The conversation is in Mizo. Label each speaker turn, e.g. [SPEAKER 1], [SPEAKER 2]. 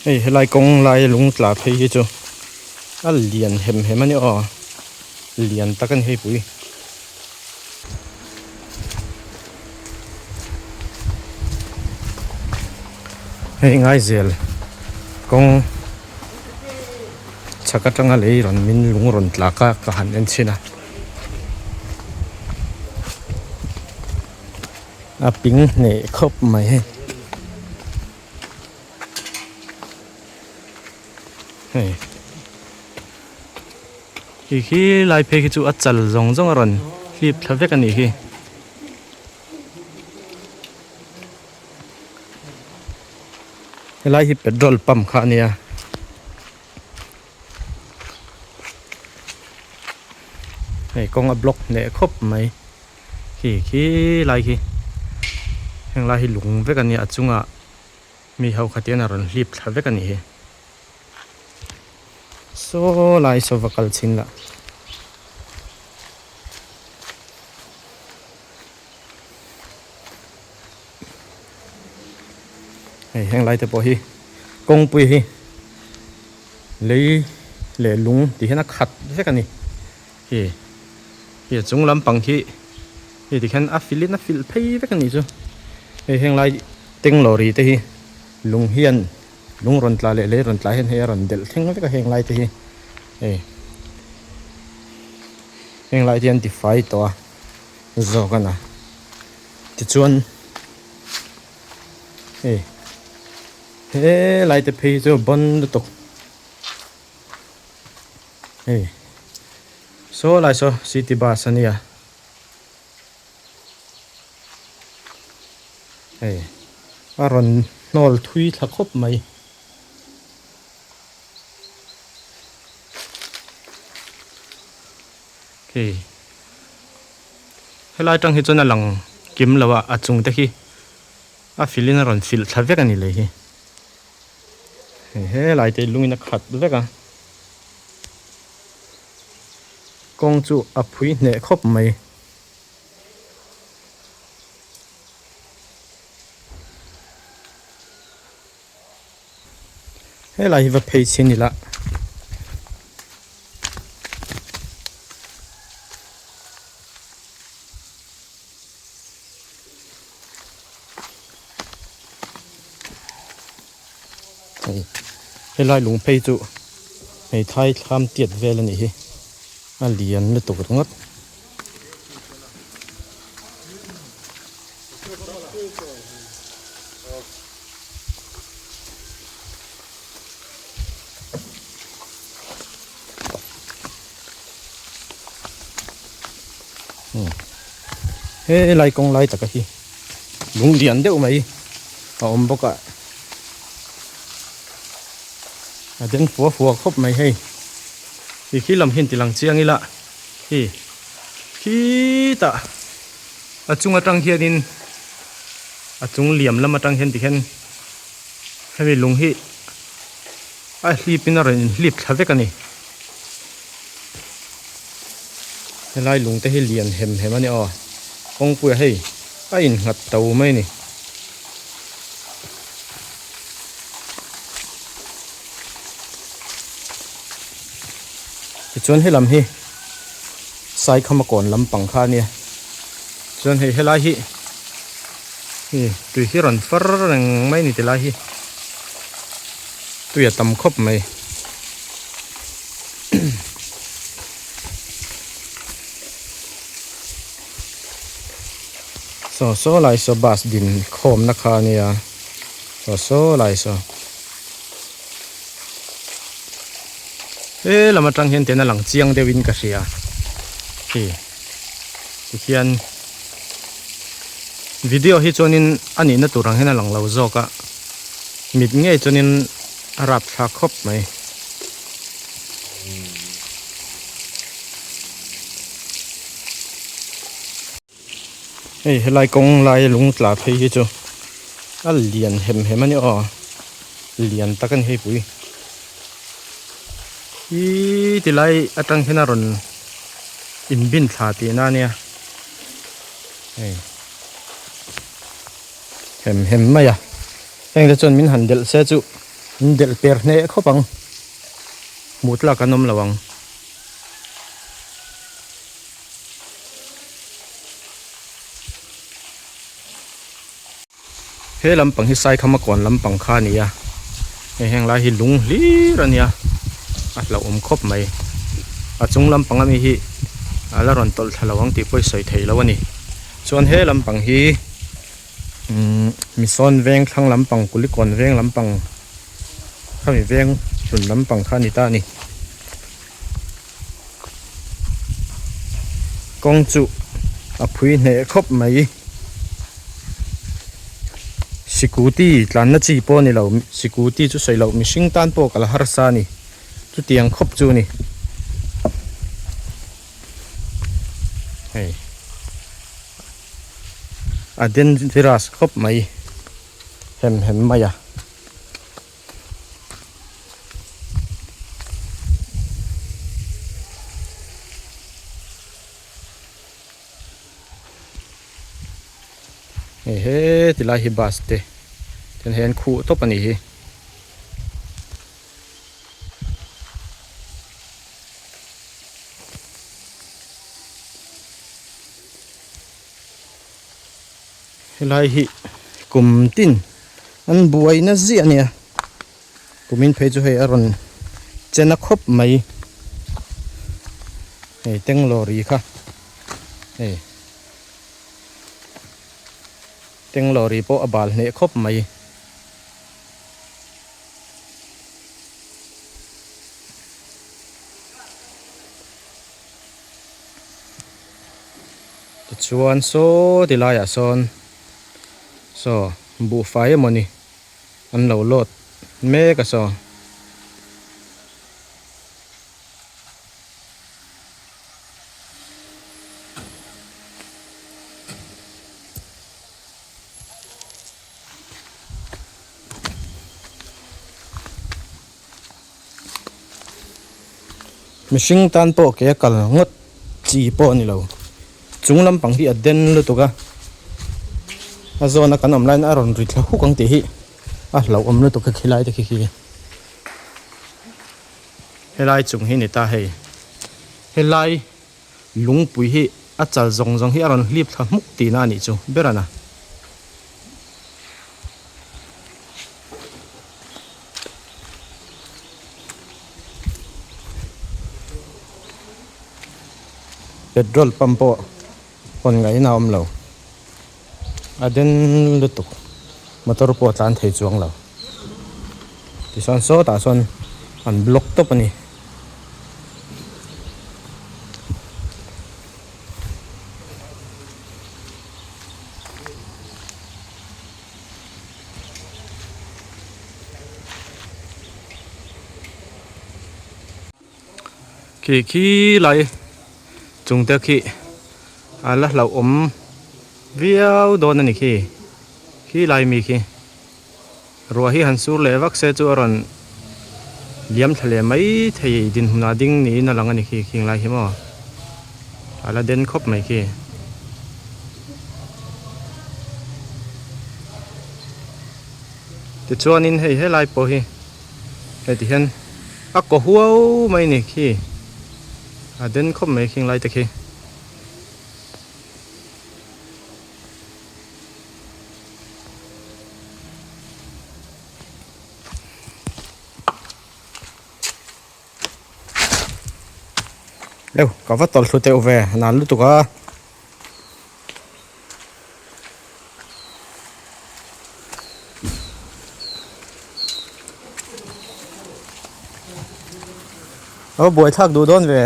[SPEAKER 1] Hei helai kawng lai lung tla phei hi chu a lian hem hem a ni aw lian tak a ni hei pui. Hei Ngaizel kawng chhak atanga lei rawn min lung rawn tla kha ka han en chhin a a ping hneh khawp mai hei. Hei khi khi lai phei khi chu a chal zawng zawng a rawn hlip thla vek a nih hi. Helai hi petrol pump kha a nia. Hei kawng a block hneh khawp mai. Khi khi lai khi heng lai hi lung vek a nia a chungah mi ho khat hian a rawn hlip thla vek a nih hi. Saw lai saw va kal chhin lah. Hei heng lai te pawh hi kawngpui hi lei leh lung tih hian a khat vek a ni. Hi hi a chung lampang khi hei tikhian a filh in a filh phei vek a nih chu hei heng lai teng lawri te hi lung hian lung rawn tla leh lei rawn tla hian hei a rawn delh thleng vek a heng lai te hi hei heng lai te hian tifai tawh a zawk a na tichuan hei he lai te phei hi chu bon lutuk. Hei saw lai saw city bus a nia hei a rawn hnawl thui thla khawp mai. Hei helai atang hi chuan a lang kim lo a a chung te khi a filh in a rawn filh thla vek a ni lei hi. Hei helai te lungin a khat vek a kawng chu a phui hneh khawp mai. Helai hi va phei chhin ila. Hei helai lung phei chu hmeithai thlam tiat vel a nih hi a lian lutuk ringawt. He lai kawng lai taka hi lung lian deuh mai a awm bawk a a den fua fua khawp mai hei ti khi lam hian ti lang chiang ila hi khitah a chung atang hianin a chung liam lam atang hian tikhian hemi lung hi a hlip in a rawn inhlip thla vek a ni. Helai lung te hi lian hem hem a ni aw kawngpuia hei a innghat to mai a ni. Tichuan helam hi Saikhama kawn lampang kha a nia chuan hei helai hi hei tui hi rawn far reng mai a ni tilai hi tui a tam khawp mai. Saw saw lai saw bus din khawmna kha a nia saw saw lai saw he lam atang hian tian a lang chiang deuh in ka hria khi tikhian video hi chuanin a nihna tur ang hian a lang lo zawk a mit ngei chuanin a rap thlak khawp mai. Hei helai kawng lai lung tla phei hi chu a lian hem hem a ni aw lian tak a ni hei pui ih tilai atang hian a rawn inbin thla tihna a nia hei hem hem mai a heng te chuan min han delh se chu. In delh per hneh khawp ang. Hmuh tlak an awm lo ang. He lampang hi Saikhama kawn lampang kha a ni a, hei heng lai hi lung hlir a nia, a hlauhawm khawp mai. A chung lampang ami hi a la rawn tawlh thla lo ang tih pawh i sawi theih lo a ni. Chuan he lampang hi umm Misawn veng thlang lampang Kulikawn veng lampang khami veng hlun lampang kha a ni ta a ni. Kawng chu a phui hneh khawp mai. Sikuti tlanna chi pawh a ni lo, sikuti chu sawi loh mihring tan pawh kal harsa a ni, chutiang khawp chu a ni. Hei a dangerous khawp mai hem hem mai a. Hei he ti lai hi bus te chuan hei an khuh tawp a nih hi. Helai hi kum tin an buaina ziah a nia kumin phei chu hei a rawn chen a khawp mai hei teng lawri kha hei teng lawri pawh a bal hneh khawp mai. Tichuan saw ti laiah sawn saw buhfai emawni an lo load mek a saw. Mihring tan pawh ke a kal ngawt chi pawh a ni lo. Chung lampang hi a den lutuk a, a zawna kan awm laiin a rawn ri thla huk ang tih hi a hlauhawm lutuk a khilai te khi khi. Helai chung hi ni ta hei, helai lungpui hi a chal zawng zawng hi a rawn hlip thla hmuk tihna a nih chu ber a na. Petrol pump pawh hawn ngaiin a awm lo a den lutuk motor pawh a tlan thei chuang lo tichuan sawtah sawn an block tawp a ni. Khi khi lai chung te khi a la hlauhawm viau dawn a ni khi khi lai mi khi ruah hi han sur leh vak se chu a rawn liam thla leh mai thei dinhmunah ding niin a lang a ni khi khing lai hi maw a la den khawp mai khi. Tichuanin hei helai pawh hi hei ti hian a kaw huau mai a ni khi a den khawp mai khing lai te khi. Leu ka va tawlh thlu teuh ve nan lutuk a. A va buaithlak duh dawn ve.